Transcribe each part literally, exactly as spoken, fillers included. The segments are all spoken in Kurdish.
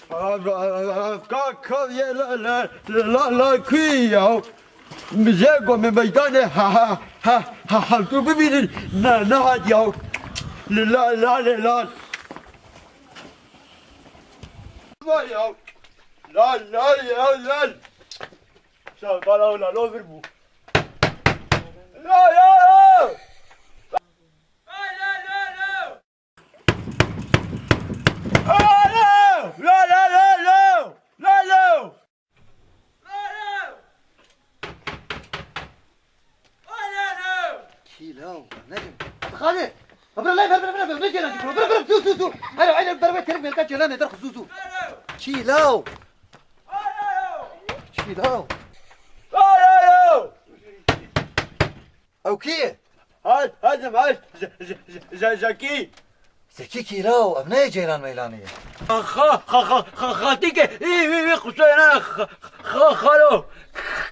Ka, ka, ye la, la, la, la, kuî ya? Min jê go me meydanê ha, ha, ha, ha, ha, tu bibînin. Ne, ne hat ya. La, la, la, la. Vay ya. La, la, ya, la. Şalbala ola lo vir bû. La, la, la. La, la, la, la. Lalo! Lalo! Kî law? Nedim. Xalê. Bira lay, bira, bira, bira, bira, ne cêlan dikiro? Bira, bira, zû, zû, zû. Halo, halo, bira, bira, terim, bira, cêlan, ne der, zû, zû. Kî law? Kî law? Ew kî ye? Hal, hal, hal, Ze-, Ze-, Ze-, Ze-, Zekî. Zekî kî law? Ev ne ceyran meylanê ye? Xa, xa, xa, xa, xatike, î, î, î, qusayna, xa, xa, xalo.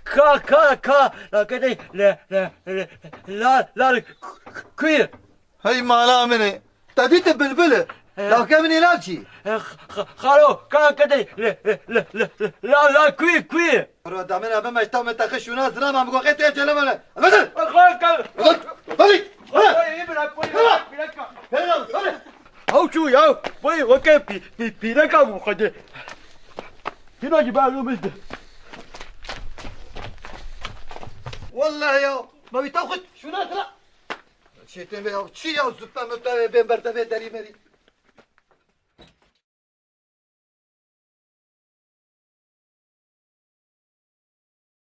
Ka, ka, ka, la kedê, le, le, le, la, la, kuye. Hey mala min e. Te dî tu bilbil e. He. Lawke min ê lav çî? He, xa-, xa-, xalo, ka kedê, le, le, le, le, le, la, la, kuî, kuî. Ro da min ebe meşta min te xi şûna zina ma min go qê tê cele mele. Ebe dur. Xa, ka- Ebe dur. Ebe dur. Ay, bırak, bırak, bırak. Hadi. Haw çû ya, vay, weke pî-, pî-, pîreka bû xwedê. Hîna jî balo min de. Wallahî ya, ma wî taw xwit şûna zina. Çêtên be ya, çi ya, zû pemir te bên ber te vê derî merî.